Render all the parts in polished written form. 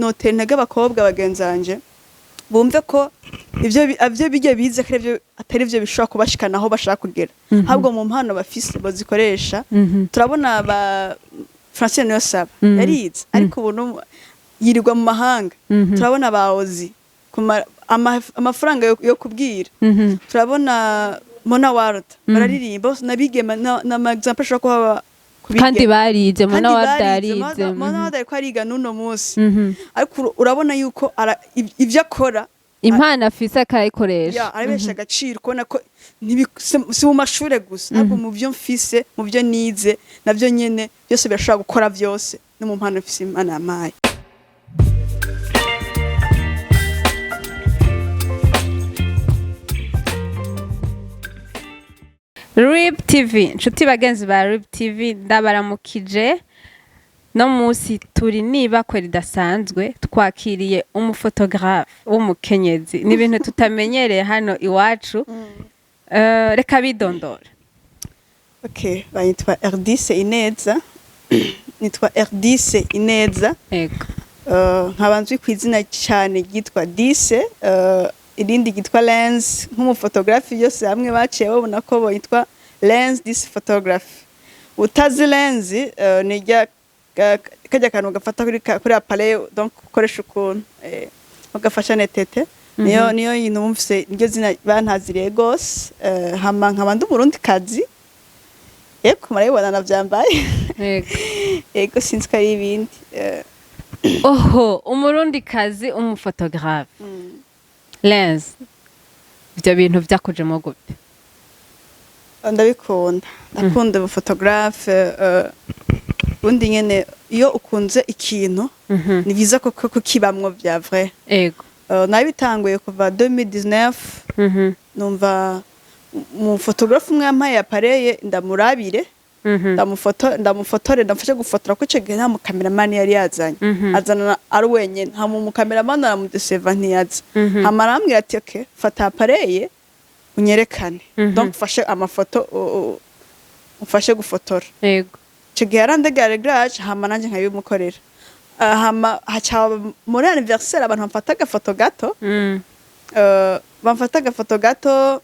Notera intege abakobwa bagenzi banje bumve ko ivyo bijya bize ko atari ivyo bishobora kubashikana aho bashaka kugera, ahubwo mu mpano bafise bazikoresha. Turabona ba Francine Niyonsaba, yarize, ariko ubu yirirwa mu mahanga. Turabona ba Ozi amafaranga yo kubwira. Turabona Mona Ward, bararirimba bose n'abigeme, n'ama exemple ashobora kuba kubigeme. Kandi barize. Kandi Mona Warda barize. yarize. Mona Ward ariko ariga n'uno munsi, ariko urabona yuko ivyo akora, impano afise akayikoresha. Ya, arabesha agaciro kubona ko si mu mashure gusa, ahubwo mu byo mfise, mu byo nize navyo nyene byose birashobora gukora byose, no mu mpano mfise Imana yampaye. RIB TV, inshuti bagenzi ba RIB TV, ndabaramukije. No munsi turi nibakwe ridasanzwe, twakiriye umufotographe w'umukenyezi. Ni ibintu tutamenyereye hano iwacu. Reka bidondora. Okay, banyitwa Erdise Ineza, nitwa Erdise Ineza. Nkaba nzwi ku izina cyane ryitwa Dise, irindi ryitwa Lens nk'umufotographe. Byose hamwe baciye babona ko boyitwa Lens Dise Photography. Utazi lens, ni rya kajya kantu gafata kuri appareil, donc ukoresha ukuntu ugafasha netete, niyo yintu numvise, niryo zina bantaziriye gose. Hama nkaba ndi umurundi kazi. Yego, murabibona navyambaye. Yego, sinzi ko ari ibindi. Oho, umurundikazi umufotographe Lens, ivyo bintu vyakujemo gute? Ndabikunda, ndakunda ubufotographe. Ubundi nyene iyo ukunze ikintu, ni byiza ko kukibamwo vya vrai. Nabitanguye kuva 2019. Numva mu photographe umwe yampaye appareil ndamurabire, ndamufotore, ndamufashe gufotora, ko ico gihe nta mukameramani yari yazanye. Azana ari wenyene, hama umukameramani aramudeseva, ntiyaza. Hama arambwira ati: "Okay, fata appareil unyerekane, donc ufashe amafoto, umfashe gufotora." Ico gihe yarandegera réglage, hama nanje nkabimukorera. Hama haca muri anniversaire abantu bamfata agafoto gato, bamfata agafoto gato,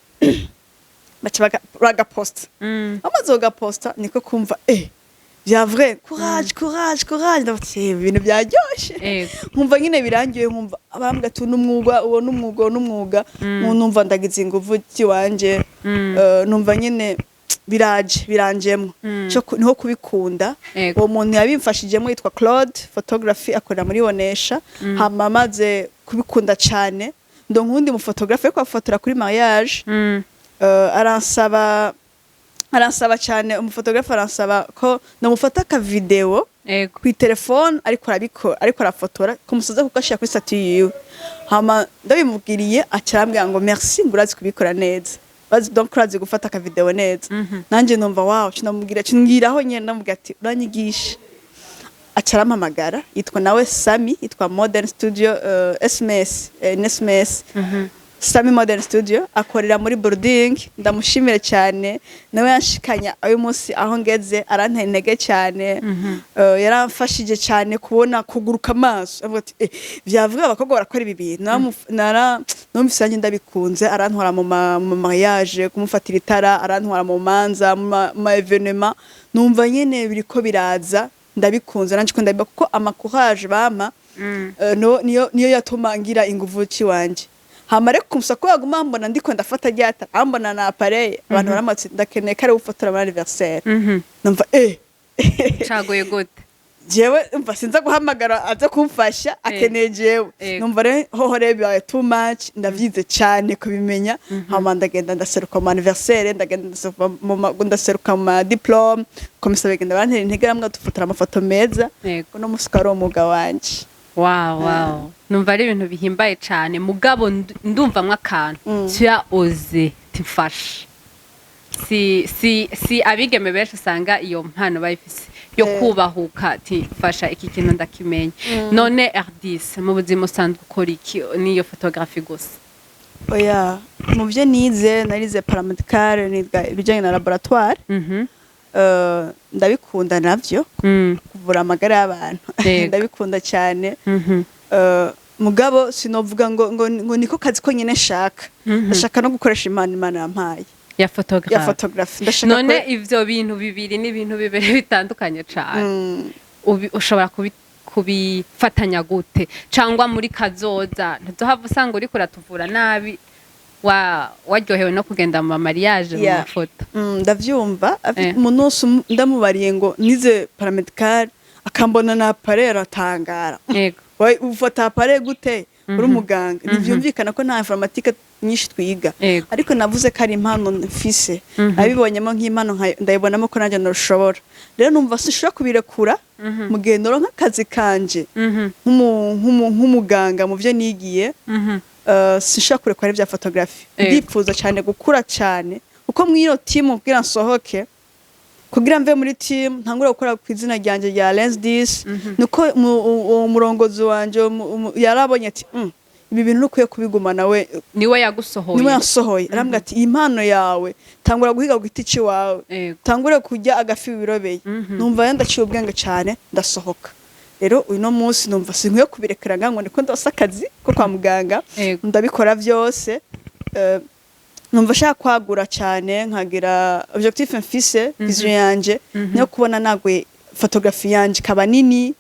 baca bagaposta. Bamaze kugaposta, niko kumva vya vrai, courage, courage, courage. Ndavuga ati: "Ibintu byaryoshe." Nkumva nyine birangiye, nkumva abambwa ati: "N'umwuga uwo, n'umwuga uwo, n'umwuga." Numva ndagize inguvu ziwanje. Numva nyine biraje biranjemwo. Niho kubikunda. Uwo muntu yabimfashijemo yitwa Claude Photography, akorera muri Bonesha. Hama amaze kubikunda cane, ndonka uwundi mu photographe ariko afotora kuri mariage. Aransaba cyane, umufotographe aransaba ko namufata aka video ku telefone ariko arabikora, ariko arafotora kumusoza kuko ashira kuri statut yiwe. Hama ndabimubwiriye, aca arambwira ngo: "Merci", ngo "urazi kubikora neza." Bazi, donc urazi gufata aka video neza. Nanje numva wow, cinamubwira, cinwiraho nyene, ndamubwira ati: "Uranyigisha?" Aca arampamagara, yitwa nawe Sami, yitwa Modern Studio, SMS, SMS, Sami Modern Studio, akorera muri building. Ndamushimire cyane, nawe yanshikanya uyu munsi aho ngeze, arantera intege cyane. Yaramfashije cyane kubona kuguruka amaso, avuga ati: "Vyavuga abakobwa barakora ibi bintu." Numvise nanjye ndabikunze. Arantwara mu mariage kumufatira itara, arantwara mu manza, mu ma événement. Numva nyene biriko biraza, ndabikunze nanje ko ndabiba, kuko amacourage bampa, no, niyo yatuma ngira inguvu ciwanje. Hama rero kumusa ko baguma mbona ndiko ndafata ryata, ambona na appareil, abantu baramatse: "Ndakeneye kare gufotora muri anniversaire." Numva Cagoye gute? Jewe umva, sinza guhamagara aza kumfasha, akeneye jewe. Numva rero hoho rero bibaye too much, ndavyize cyane kubimenya. Hama ndagenda ndaseruka mu anniversaire, ndagenda ndaseruka mu ma diplôme komisa, bagenda bantera intege, bamwe dufotora amafoto meza. Uno musi ukaba ari umwuga wanje. Wow, numva ari ibintu bihimbaye cane, mugabo ndumvamwo akantu. Tu as osé timfasha. Si abigeme benshi usanga iyo mpano bayifise yo kubahuka ati: "Mfasha, iki kintu ndakimenya." None Erdis, mu buzima usanzwe ukora iki? Niyo photographie gusa? Oya, mu byo nize, narize paramédical, niga ibijyanye na laboratoire. Ndabikunda navyo, kuvura amagara y'abantu. Ndabikunda cyane. Mugabo sinovuga ngo niko kazi ko nyine nshaka. Ndashaka no gukoresha impano Imana yampaye ya ya photographe. photography. Ndashaka None ivyo bintu bibiri ni ibintu bibiri bitandukanye cane. Ushobora kubifatanya gute? Cangwa muri kazoza ntuzohava usanga uriko uratuvura nabi, wa waryohewe no kugenda mu mariage, mu mafoto? Ndavyumva. Umuntu wose ndamubariye ngo nize paramédical, akambona na appareil, aratangara. Wae, ufata appareil gute uri umuganga? Ntivyumvikana ko nta informatique nyinshi twiga. Ariko navuze ko ari impano mfise. Nabibonyemo nk'impano, ndayibonamo ko nanjye ntushobora. Rero numva sinshobora kubirekura mu gihe noronka akazi kanje nk'umuganga mu byo nigiye. Sinshobora kurekura ibya photography. Ndipfuza cyane gukura cyane, kuko mw'iyo team, kugira nsohoke, kugira mve muri team ntangure gukora ku izina ryanjye rya Lens 10, nuko uwo murongozi wanje yarabonye ati: Ibi bintu ntukwiye kubigumana we." Niwe yagusohoye? Niwe yasohoye. Arambwira ati: "Iyi mpano yawe, tangura guhiga ku giti ciwawe, tangure kurya agafi wirobeye." Numva rero ndaciye ubwenge cyane, ndasohoka. Rero uyu munsi numva sinkwiye kubirekera ngo niko ndose akazi ko kwa muganga. Ndabikora byose. Numva nshaka kwagura cyane, nkagira objectif mfise, vision yanje niyo kubona naguye photography yanje ikaba nini,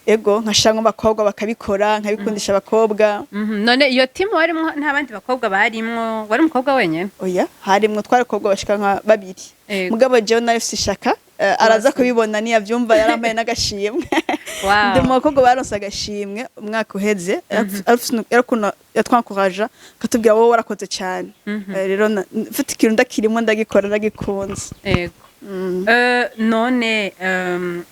ego, nkashiramo abakobwa bakabikora, nkabikundisha abakobwa. None iyo timu warimwo, nta bandi bakobwa barimwo? Wari umukobwa wenyene? Oya, harimwo, twari abakobwa bashika nka babiri. Mugabo jewe nari mfise ishaka. Araza kubibona niyavyumva, yarampaye n'agashimwe. Ndi mu bakobwa baronse agashimwe umwaka uheze. Yarakuntu yatwankuraja, akatubwira: "Wowe warakoze cyane." Rero mfite ikintu ndakirimo, ndagikora ndagikunze. None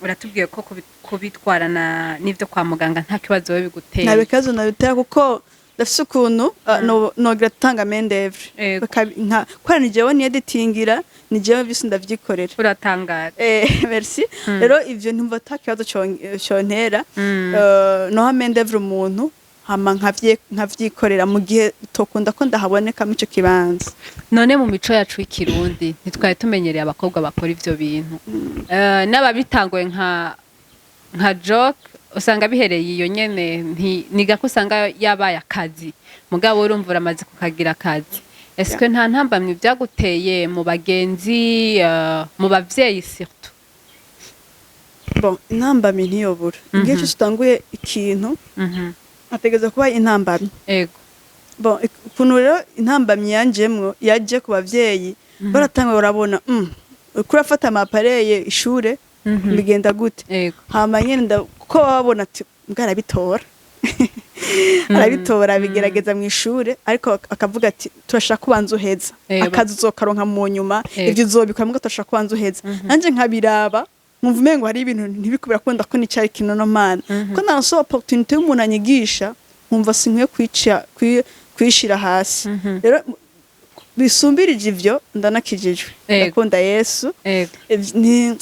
uratubwiye ko kubitwarana n'ivyo kwa muganga nta kibazo biba biguteye. Nta bibazo nabitera, kuko ndafise ukuntu nogira tanga main d'oeuvre. Kubera ni jewe niyeditingira, ni jewe byose ndavyikorera. Uratangaje. Merci. Rero ivyo ntumva ata kibazo contera. Noha main d'oeuvre umuntu, hama nkavyikorera mu gihe tokunda ko ndahaboneka mu ico kibanza. None mu mico yacu y'ikirundi ntitwari tumenyereye abakobwa bakora ivyo bintu. N'ababitanguye nka joke, usanga bihereye iyo nyene, ni gako usanga yabaye akazi. Mugabo urumva uramaze kukagira akazi. Eske nta ntambamyi byaguteye mu bagenzi, mu bavyeyi surtout? Bon, intambamyi ntiyobura. Igihe cyose utanguye ikintu, hategereza kuba intambamyi. Bon, ukuntu rero intambamyi yanjemwo, yaje ku bavyeyi, baratanga, barabona uriko urafata ama appareil, ishure bigenda gute? Hama nyene kuko baba babona ati mbwa arabitora, arabitora, abigerageza mu ishure, ariko akavuga ati: "Turashaka kubanza uheza akazi, uzokaronka mu nyuma. Ivyo uzobikora, mbwa turashaka kubanza uheza." Nanje nkabiraba, nkumva umengo hari ibintu ntibiko birakunda, ko nicari kinono mana, ko naronse opportunité y'umuntu anyigisha, nkumva sinkwiye kwishira hasi. Rero bisumbirije ivyo, ndanakijijwe, ndakunda Yesu.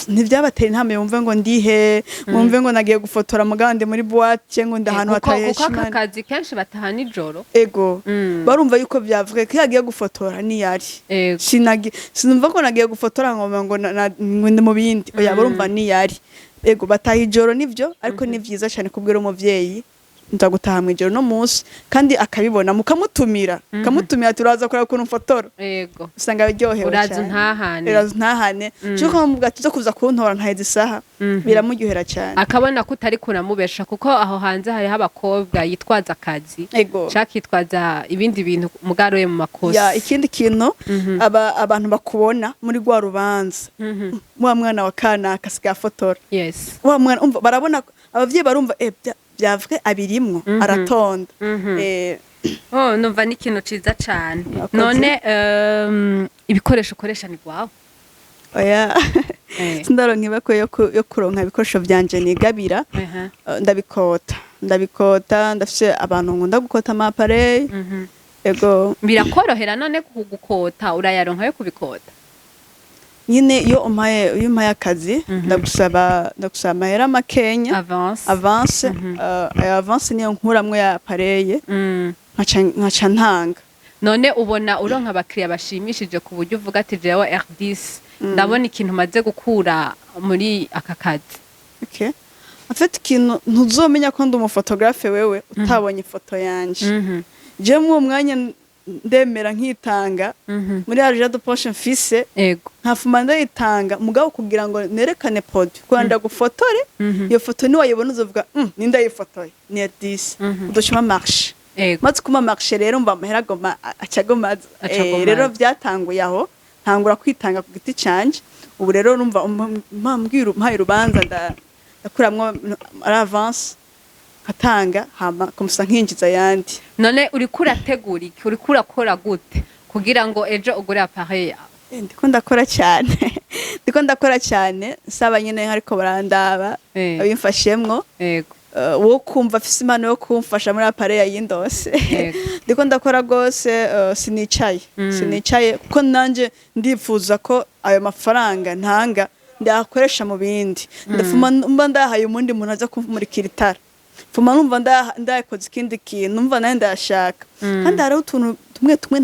Ntivyabatera intambwe yumve ngo ndihe, mwumve ngo nagiye gufotora mugande muri boîte, ngo ndi ahantu hatahesha Kuko aka Imana. kazi kenshi bataha nijoro. Ego. Barumva yuko vyavuga ko iyo agiye gufotora niyari. Sinumva ko nagiye gufotora ngo ngo ndi mu bindi. Oya, barumva niyari. Ego, bataha ijoro nivyo, ariko ni vyiza cyane kubwira umuvyeyi: "Nza gutaha mu ijoro no munsi," kandi akabibona, mukamutumira, mukamutumira: "Turaza kureba ukuntu mfotora." Usanga aryohewe Uraza cyane. untahane. Uraza untahane. Cyo muvuga ati: "Uza kuza kuntora ntaheze isaha," biramuryohera cyane. Akabona ko utari kunamubesha, kuko aho hanze hariho abakobwa yitwaza akazi canke akitwaza ibindi bintu mugaroye mu makosa. Ya, ikindi kintu, aba abantu bakubona muri rwa rubanza, wa mwana wa kanaka asigaye afotora, wa mwana, umva barabona, abavyeyi barumva byavuye abirimwo, aratonda. Oh, numva ni ikintu ciza cane. Murakoze. None ibikoresho ukoresha ni gwawe? Oya. Sindaronka ibakwe yo kuronka ibikoresho vyanje nigabira. Ndabikota, ndabikota, ndafise abantu nkunda gukota ama appareil. Ego. Birakorohera none kugukota? Urayaronka yo kubikota? Nyine iyo umpaye akazi, ndagusaba amahera makenya. Avance. Avance. Ayo avance niyo nkuramwo ya appareil, nkaca ntanga. None ubona uronka abakiriya bashimishije ku buryo uvuga ati: "Jewe R10, ndabona ikintu maze gukura muri aka kazi"? Okay. Afite ikintu, ntuzomenya ko ndi umuphotographe wewe utabonye ifoto yanje. Je muri uwo mwanya ndemera nkitanga muri argent de poche mfise, nkafuma ndayitanga, mugabo kugira ngo nerekane produit, kugira ndagufotore. Iyo foto niwayibona uzovuga: "Ninde yayifotoye? Ni Erdis." Udoshima marché. Maze kuma marché rero, mba amahera agoma aca aza. Aca agoma Rero aza. byatanguye aho ntangura kwitanga ku giti canje. Ubu rero numva mbwira mpaye urubanza, ndakuramwo ari avance, nkatanga, hama kumusa nkinjiza ayandi. None uriko urategura iki? Uriko urakora gute kugira ngo ejo ugure appareil yawe? Ndiko ndakora cyane, ndiko ndakora cyane, nsaba nyine ariko barandaba abimfashemwo. Wo kumva afise impano yo kumfasha muri appareil yindose. Ndiko ndakora gose, sinicaye. Sinicaye kuko nanje ndifuza ko ayo mafaranga ntanga ndayakoresha mu bindi. Ndafuma mba ndahaye umundi muntu aza kumurikira itara, fuma numva ndayakoze ikindi kintu, numva nawe ndayashaka. Kandi hariho utuntu tumwe tumwe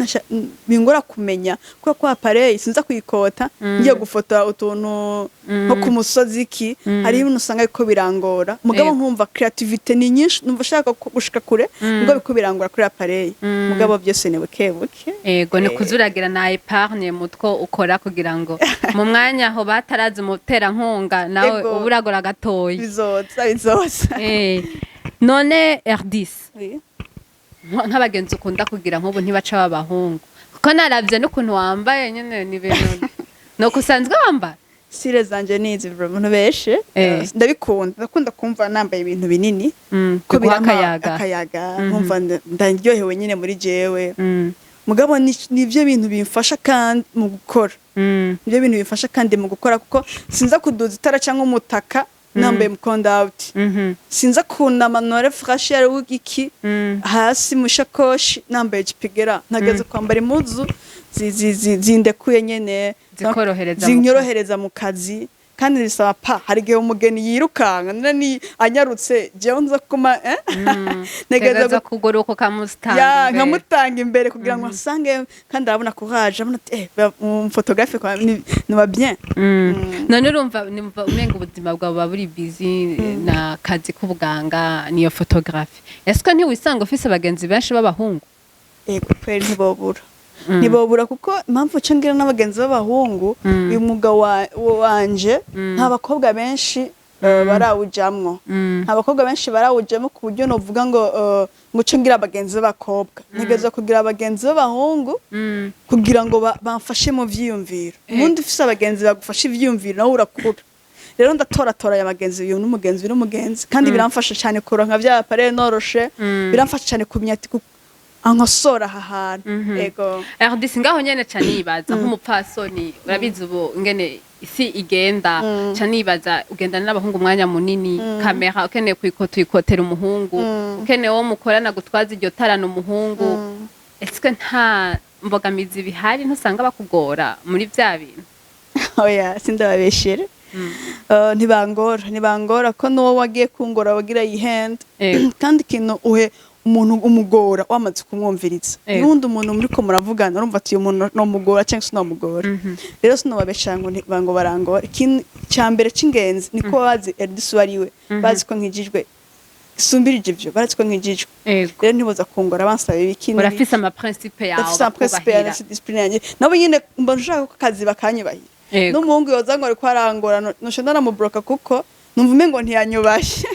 bingora kumenya, kubera ko appareil sinza kuyikota ngiye gufotora utuntu nko ku musozi iki. Hariho ibintu usanga ariko birangora, mugabo nkumva creativity ni nyinshi, numva ashaka gushika kure, mugabo biko birangora kuri appareil. Mugabo byose ni buke buke. Ego, ni kuzuragira na épargne mutwo ukora kugira ngo mu mwanya aho batarazi umuterankunga nawe uba uragora gatoya. Bizoza, bizoza. None Erdis, Oui. nk'abagenzi ukunda kugira nk'ubu ntibaca b'abahungu? Kuko naravye n'ukuntu wambaye nyene, ni ibintu nuko usanzwe wambara. Style zanje ni izi vraiment, ntubeshe. Ndabikunda, ndakunda kumva nambaye ibintu binini ko biguha birampa akayaga. Akayaga, nkumva ndaryohewe nyine muri jewe. Mugabo nivyo bintu bimfasha kandi mu gukora. Nivyo bintu bimfasha kandi mu gukora, kuko sinza kuduza itara cyangwa umutaka nambaye mukonda out. Sinza kunama nore fraîcheur w'igiki hasi mu shakoshi nambaye jipigera. Ntageze kwambara impuzu zindekuye nyene. Zikorohereza mu Zinyorohereza mu kazi. Kandi bisaba pa hari igihe umugeni yirukanka none ni anyarutse, jewe nza kuma ntegereza Tegereza kuguruka ukamutanga ya imbere. Nkamutanga imbere kugira ngo asange, kandi arabona courage, abona ati umuphotographe kwa ni wa bien. None urumva nimva umenga ubuzima bwawe buba buri busy na kazi k'ubuganga niyo photographie. Est-ce que ntiwisanga ufise abagenzi benshi b'abahungu? Ego kweri, ntibobura, ntibobura, kuko impamvu nca ngira n'abagenzi b'abahungu, uyu mwuga wanje nta bakobwa benshi barawujamwo. Nta bakobwa benshi barawujamwo ku buryo novuga ngo ngo nce ngira abagenzi b'abakobwa. Ntegerezwa kugira abagenzi b'abahungu kugira ngo bamfashe mu vyiyumviro. Ubundi ufise abagenzi bagufasha ivyiyumviro, nawe urakura. Rero ndatoratora aya bagenzi, uyu n'umugenzi, uyu n'umugenzi, kandi biramfasha cyane kuronka vya appareil noroshe. Biramfasha cyane kumenya ati ankosora aha hantu. Ego. RDC, ngaho nyene ca nibaza nk'umupfasoni, urabizi ubu ingene isi igenda, ca nibaza ugendana n'abahungu umwanya munini, kamera ukeneye kuyikota uyikotera umuhungu, ukeneye uwo mukorana gutwaza iryo tarana umuhungu. Est-ce que nta mbogamizi bihari? Ntusanga bakugora muri vya bintu? Oya, sindababeshere. Ntibangora, ntibangora, ko n'uwo wagiye kungora wagira yihenda. Kandi ikintu uhe umuntu umugora wamaze kumwumviriza. N'undi muntu muriko muravugana, urumva ati uyu muntu nomugora cyangwa sinomugora. Rero sinobabesha ngo ngo barangora. Ikintu cya mbere c'ingenzi niko bazi Erdis uwo ari we, bazi ko nkijijwe. Gisumbirije ivyo, barazi ko nkijijwe. Rero ntiboza kungora bansaba ibiki n'ibi. Urafise amaprincipe yawe Ndafise amaprincipe bakubahira. yanjye, discipline yanjye. Nabo nyine mba nshaka ko akazi bakanyubahira. N'umuhungu yoza ngo ariko arangora, noca ndaramubloka, kuko numva umengo ntiyanyubashe.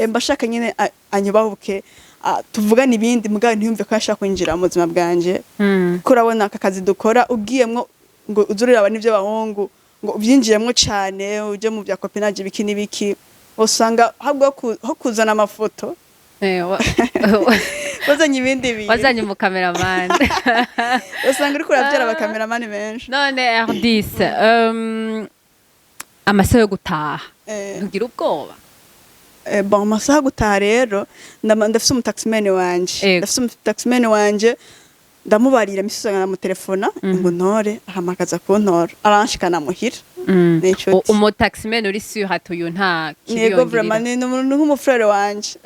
Mba shaka nyine anyubahuke, tuvugane ibindi, mugabo ntiyumve ko yashaka kwinjira mu buzima bwanje. Kuko urabona aka kazi dukora, ugiyemwo ngo uze uraraba n'ivy'abahungu, ngo ubyinjiremwo cane, uje mu bya copinage, ibiki n'ibiki, usanga ahubwo ho kuzana amafoto wazanye ibindi bintu. Wazanye umukameramani. Usanga uriko uravyara abakameramani benshi. None Erdis, amasaha yo gutaha, ntugira ubwoba? Bon, amasaha yo gutaha rero, ndafise umutaximan wanje. Ndafise umutaximan wanje, ndamubarira misi usanga ndamutelefona ngo ntore, ahamagaza kuntora, aranshikana muhira. Ni inshuti. Umutaximan uri sûr ati uyu nta Yego, vraiment kibiyongerera? Ni nk'umufrere wanje.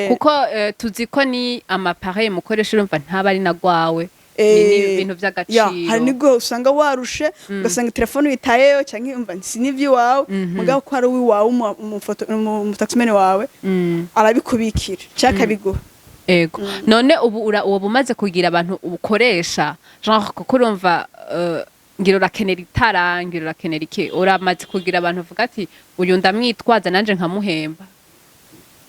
Kuko tuzi ko ni amapareil mukoresha, urumva ntaba ari na gwawe. Ni ibintu Ya, hari vy'agaciro. nibwo usanga warushe, ugasanga telefone uyitayeyo, canke umva si n'ivy'iwawe, mugabo ko ari uwiwawe, umutaximan wawe arabikubikira canke akabiguha. Ego. None ubu ubu umaze kugira abantu ukoresha, genre, kuko urumva ngira urakenera itara, ngira urakenera iki, uramaze kugira abantu uvuga ati: "Uyu ndamwitwaza nanje nkamuhemba"?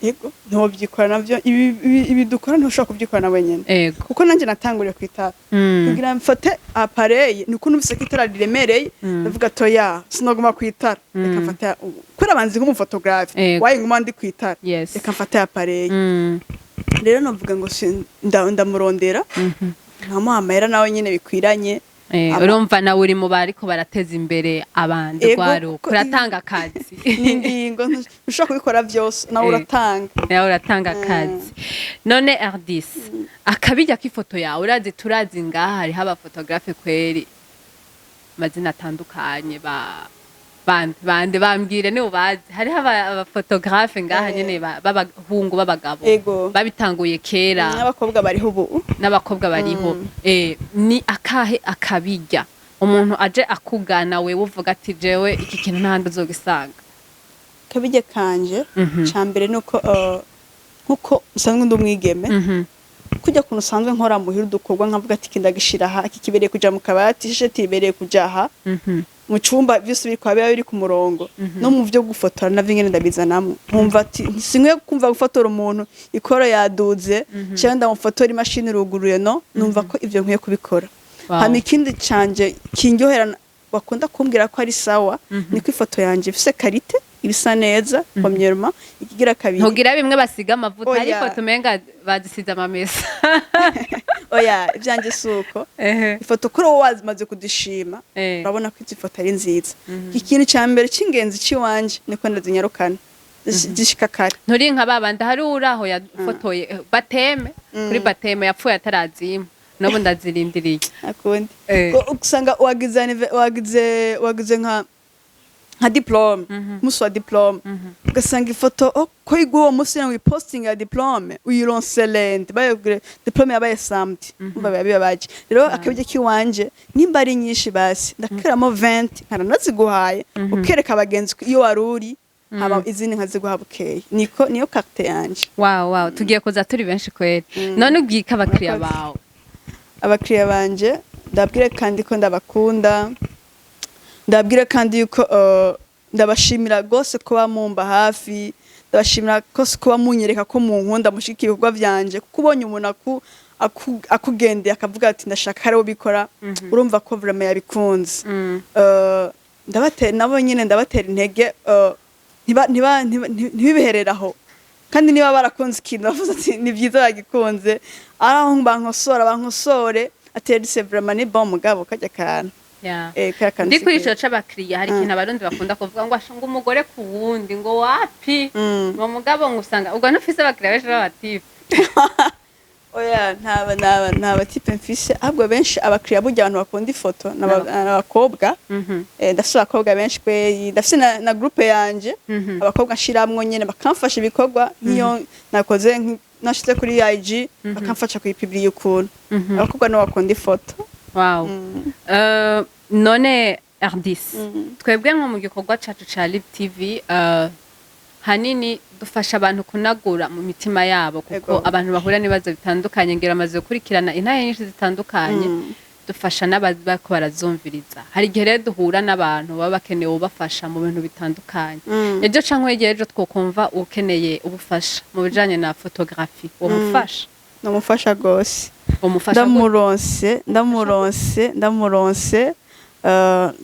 Yego, ntiwobyikora navyo. Ibi dukora ntushobora kubyikora na wenyene, kuko nanjye natanguriye ku itara. Kugira mfate appareil ni uko numvise ko itara riremereye, ndavuga ati: "Oya, sinaguma ku itara, reka mfate," kubera banzi nk'umuphotographe, wayi nguma ndi ku itara, reka mfate appareil. Rero novuga ngo ndamurondera, nkamuha amahera nawe nyene bikwiranye. Urumva nawe uri mu bariko barateza imbere abandi, Ego, rwaruka, kuko uratanga akazi. Ni ingingo, ntushobora kubikora byose nawe, uratanga. Nawe uratanga akazi. None Ardis, akabijya k'ifoto yawe, urazi, turazi ngaha hariho abaphotographe kweri amazina atandukanye, ba bande bande, bambwire ni ubazi. Hariho abaphotographe ngaha nyene b'abahungu, b'abagabo, babitanguye kera. N'abakobwa bariho ubu. N'abakobwa bariho. Ni akahe akabijya umuntu aje akugana, wewe uvuga ati: "Jewe iki kintu ntahandi uzogisanga"? Kabijya kanje ca mbere nuko nkuko nsanzwe ndi umwigeme, kujya kuntu usanzwe nkora muhira udukorwa, nkavuga ati: "Iki ndagishira aha, iki kibereye kuja mu kabati, isheti ibereye kuja aha mu cumba," byose biri kwa biba biri ku murongo. No mu byo gufotora navyo nyene ndabizanamwo, nkumva ati sinkwiye kumva gufotora umuntu ikoro yaduze, cyangwa ndamufotora imashini iruguruye. No numva ko ivyo nkwiye kubikora. Hama ikindi canje kindyohera, bakunda kumbwira ko ari sawa, niko ifoto yanje ifise qualité, ibisa neza premièrement. Ikigira kabiri, Ntugira bimwe basiga amavuta? Oya. Hari ifoto umenga bazisize amamesa. Oya, ivyanje suko. Ifoto kuri wowe wazimaze kudishima, urabona ko izi foto ari nziza. Ikintu ca mbere c'ingenzi c'iwanje niko ndazinyarukana, zishika kare. Nturi nka babandi, hari uraho yafotoye baptême, kuri baptême yapfuye atarazima, n'ubu ndazirindiriye. Akundi. Ko usanga wagize wagize nka diplôme, umunsi wa diplôme, ugasanga ifoto, oh, ko iguha uwo munsi ngo iposting ya diplôme uyironse lundi, bayogure diplôme yabaye samedi, umva biba bibabaje. Rero akabijya kiwanje, nimba ari nyinshi basi ndakuramo 20 nkaranaziguhaye, ukereka abagenzi ko iyo wari uri, haba izindi nkaziguha bukeye. Niko niyo carte yanje. Wow, tugiye kuza turi benshi kweri. None ubwika abakiriya Murakoze. bawe. Abakiriya banje, ndabwire kandi ko ndabakunda, ndabwire kandi yuko ndabashimira rwose kuba mumba hafi, ndabashimira rwose kuba munyereka ko munkunda, mushigikira ibikorwa vyanje, kuko ubonye umuntu akugendeye akavuga ati: "Ndashaka ariwe ubikora," urumva ko vraiment yabikunze. Ndabatera nabo nyine, ndabatera intege, ntibiberere aho. Kandi niba barakunze ikintu, bavuze ati: "Ni byiza," bagikunze, ari aho bankosora, bankosore ati: "C'est vraiment ni bon, mugabo kajya kantu." Kaya kantu Ndi kuri si ico c'abakiriya, hari ikintu Abarundi bakunda kuvuga ngo: "Asha, ngo umugore ku wundi ngo wapi," ngo mugabo ngo usanga ubwo ntufise abakiriya benshi b'abatype? Oya, nta batype mfise. Ahubwo benshi abakiriya, burya abantu bakunda ifoto n'abakobwa. Ndafise abakobwa benshi kweri, ndafise na groupe yanje, abakobwa nshiramwo nyene bakamfasha ibikorwa, nk'iyo nakoze nashize kuri IG, bakamfasha kuyipublier. Ukuntu abakobwa nibo bakunda ifoto. Wow. None Ardis, twebwe nko mu gikorwa cacu ca Live TV, hanini dufasha abantu kunagura mu mitima yabo, kuko abantu bahura n'ibibazo bitandukanye. Ngira amaze gukurikirana intahe nyinshi zitandukanye, dufasha n'abariko barazumviriza. Hari igihe rero duhura n'abantu baba bakeneye ubafasha mu bintu bitandukanye. Ejo canke hirya y'ejo twokumva ukeneye ubufasha mu bijanye na photographie, womufasha? Namufasha gose. Womufasha gute? Ndamuronse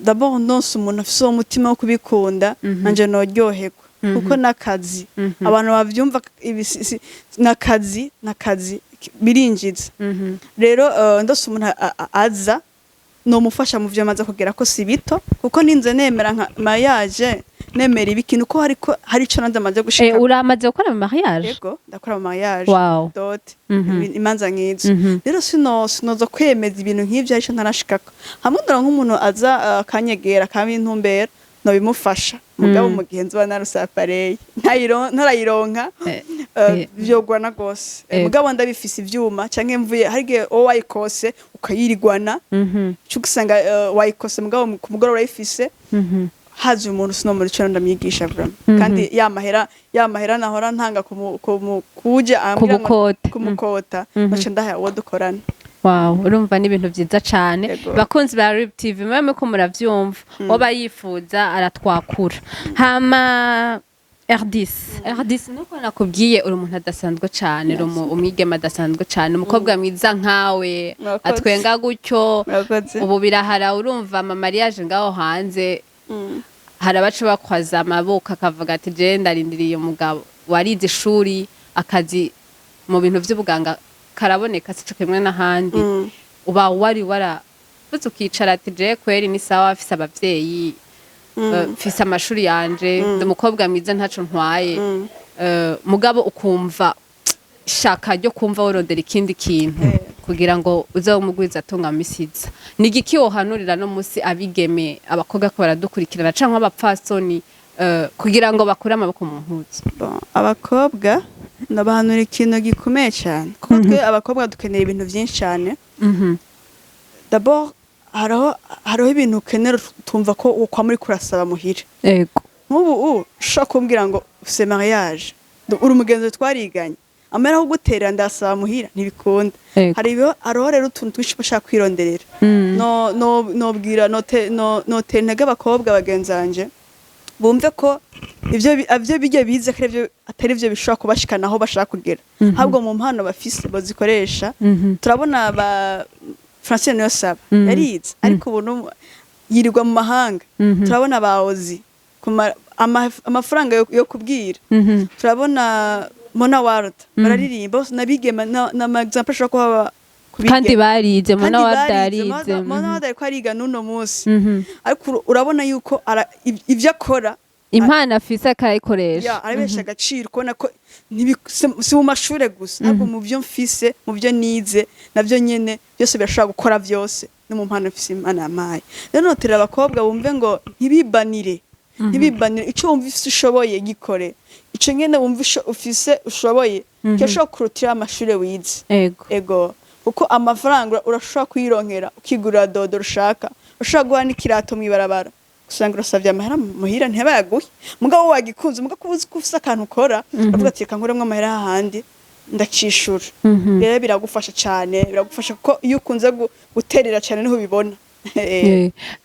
d'abord ndonse umuntu afise uwo mutima wo kubikunda, nanje noryoherwa, kuko n'akazi, abantu bavyumva ibi n'akazi birinjiza. Rero ndose umuntu aza, nomufasha mu vyo amaze kugera ko si bito, kuko ninze nemera nka mariage, nemera ibikintu ko hariko hari ico nanje amaze gushika. Uramaze gukora mu mariage? Yego, ndakora mu mariage, dot, imanza nk'izo. Rero sinoza kwemeza ibintu nk'ivyo ariko ntarashikako. Hamwe ndora nk'umuntu aza akanyegera akaba intumbero. Nobimufasha, mugabo mu gihe nzoba narose appareil ntarayironka, vyogorana gose. Mugabo ndabifise ivyuma canke mvuye, hari igihe wowe wayikose ukayirigwana, cyo usanga wayikose, mugabo ku mugoroba urayifise, haje umuntu sinomura ico ndamwigisha vraiment. Kandi ya mahera nahora ntanga kuja ambwira ngo Kumukota. kumukota, naca ndaha uwo dukorana. Wow, urumva ni ibintu vyiza cane. Yego. Bakunzi ba Rib TV, mwe ko muravyumva, woba yifuza aratwakura. Hama R10, R10, nuko nakubwiye, uri umuntu adasanzwe cane, uri umwigeme adasanzwe cane, umukobwa mwiza nkawe Murakoze. atwenga gutyo. Murakoze. Ubu birahara, urumva ama mariage ngaho hanze, hari abaca bakwaza amaboko akavuga ati: "Je ndarindiriye umugabo warize ishuri." Akazi mu bintu vy'ubuganga karaboneka, sico kimwe n'ahandi. Uba wari waravuze ukicara ati: "Je kweri ni sawa, mfise abavyeyi, mfise amashuri yanje, ndi umukobwa mwiza, ntaco ntwaye." Mugabo ukumva ishaka ryo kumva worondera ikindi kintu kugira ngo uze umugwiza atunga misiza. Ni igiki wohanurira no musi abigeme, abakobwa ko baradukurikirana, canke abapfasoni, kugira ngo bakure amaboko mu mpuzu? Bon, abakobwa ndabahanura ikintu gikomeye cyane, kuko twe abakobwa dukenera ibintu byinshi cyane. D'abord hariho ibintu ukenera tumva ko ukwa muri kurasaba muhira. Nk'ubu ushobora kumbwira ngo ufise mariage, uri umugenzi twariganye, amera aho gutera ndasaba muhira, ntibikunda. Hariho rero utuntu twinshi bashaka kwironderera. No nobwira note no notera intege abakobwa bagenzi banje bumve ko ivyo bijya bize ko arivyo atari byo bishobora kubashikana aho bashaka kugera, ahubwo mu mpano bafise bazikoresha. Turabona ba Francine Niyonsaba, yarize, ariko ubu yirirwa mu mahanga. Turabona ba Ozi amafaranga yo kubwira. Turabona Mona Warda, bararirimba bose nabigema na exemple ashobora kuba kubigema. Kandi barize. Kandi Mona Warda barize. yarize. Mona Warda ariko ariga n'uno munsi, ariko urabona yuko ivyo akora, impano afise akayikoresha. Ya, arabesha agaciro, kubona ko si mu mashure gusa, ahubwo mu byo mfise, mu byo nize navyo nyene byose birashobora gukora byose, no mu mpano mfise Imana yampaye. Rero noterera abakobwa bumve ngo ntibibanire, ntibibanire. Ico wumva ufise ushoboye, gikore. Ico nyene wumva ufise ushoboye kirashobora kurutira amashure wize. Ego, kuko amafaranga urashobora kuyironkera, ukigurira dodo ushaka, ushobora guha n'ikirato mw'ibarabara, usanga urasavye amahera muhira ntibayaguhe, mugabo wagikunze, mugabo kuba uzi ko ufise akantu ukora, uravuga ati: "Reka nkuremwo amahera hahandi ndacishura." Rero biragufasha cane, biragufasha kuko iyo ukunze guterera cane niho ubibona.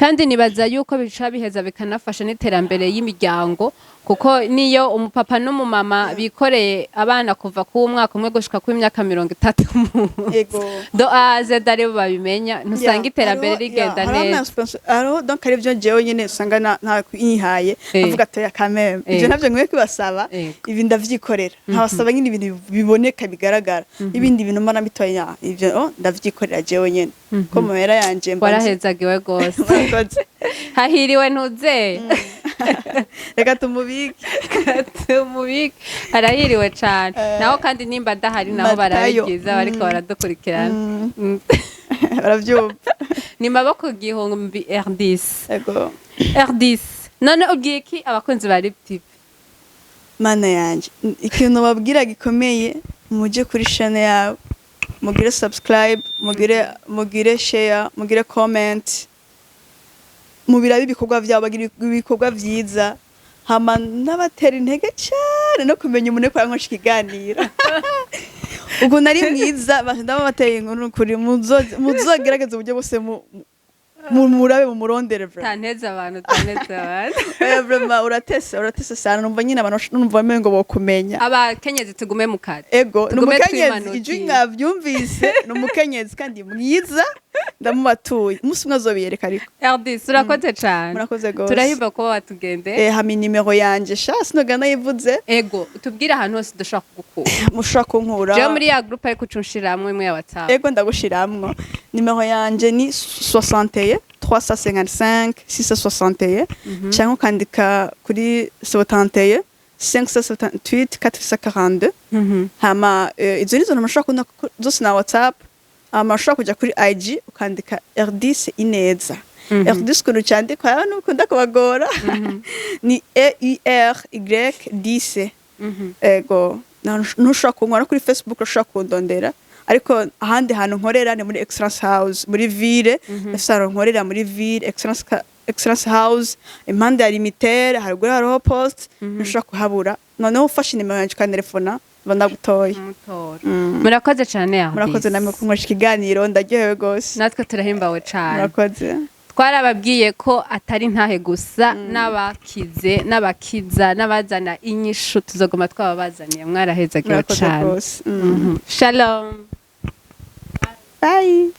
Kandi nibaza yuko bica biheza bikanafasha n'iterambere y'imiryango, kuko niyo umupapa n'umumama bikoreye abana kuva ku mwaka umwe gushika ku myaka 30 do A Z aribo babimenya, ntusanga iterambere rigenda neza. Hariho donc ari byo jewe nyene usanga nta nyihaye, avuga ati: "Oya, quand même, ivyo navyo nkwiye kubasaba." Ibi ndavyikorera, nkabasaba nyine ibintu biboneka bigaragara, ibindi bintu mbona bitoya, ivyo oh, ndavyikorera jewe nyene ko mu mahera yanje mba Warahezagiwe rwose. Murakoze. Hahiriwe ntuzeye. Reka tumubike. Tumubike, arahiriwe cane. Naho kandi nimba adahari naho Matayo. barabibwiza bariko baradukurikirana. Baravyumva. Ni maboko igihumbi R10. Ego. R10, none ubwiye iki abakunzi ba Rip TV? Mana yanje, ikintu babwira gikomeye: muje kuri chaîne yabo, mugire subscribe, mugire share, mugire comment, mubirabe ibikorwa vyabo, bagira ibikorwa vyiza. Hama n'abatera intege cyane no kumenya umuntu ariko arankoresha ikiganiro ukuntu ari mwiza, ndababateye inkuru kuri muzogerageze uburyo bwose murabe mumurondere vraiment. Tanteze abantu, tanteze abantu. Oya, vraiment uratese, uratese sana. Numva nyine abantu numva bamengo bokumenya. Abakenyezi tugume mu kazi. Ego, ni Tugume umukenyezi. twimanukire. Ijwi mwavyumvise, ni umukenyezi kandi mwiza, ndamubatuye, umunsi umwe azobiyereka ariko. R10, urakoze cane. Murakoze gose. Turahirwa kuba watugende. Hama inimero yanje sha sinoga nayivuze. Ego, tubwire ahantu hose dushobora kugukura. Mushobora kunkura Jewe muri ya groupe ariko ucunshiramwo imwe ya WhatsApp. Ego, ndagushiramwo. Nimero yanje ni 61 355 661, cyangwa ukandika kuri 71 578 442. Hama izo nizo nomero ushobora kubona zose na WhatsApp. Hama ushobora kuja kuri IG ukandika R10 Ineza. Erdis ukuntu cyandikwa hariho n'ukunda kubagora, ni E U R Y D C. Ego, ntushobora kunkora kuri Facebook, ushobora kundondera, ariko ahandi hantu nkorera ni muri Excellence House muri ville. Ndafise ahantu nkorera muri ville, Excellence House, impande ya Limitere, haruguru hariho poste, ntushobora kuhabura. Noneho ufashe nimero yanjye ukantelefona, mba ndagutoye. Umutora. Murakoze cyane, Ardis. Murakoze namwe kunkoresha ikiganiro, ndaryohewe rwose. Natwe turahimbawe cyane. Murakoze. Twarababwiye ko atari ntahe gusa, n'abakize, n'abakiza, n'abazana inyishu tuzoguma twababazaniye. Mwarahezagiwe Murakoze cyane. rwose. Shalom. Bye.